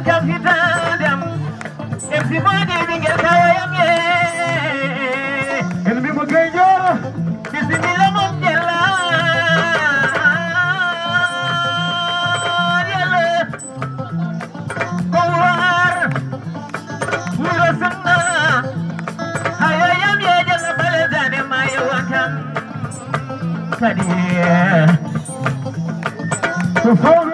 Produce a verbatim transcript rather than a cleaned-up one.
Kam hitaande am, M C Body ɓinngel kayayam ye. En mbiimo Gayjo. Bisimilla mon jella. Jella. Ko wuro ar, wuro sunna. Kayayam ye jella bale dane ma yewan kam. Kadi. Ko fawru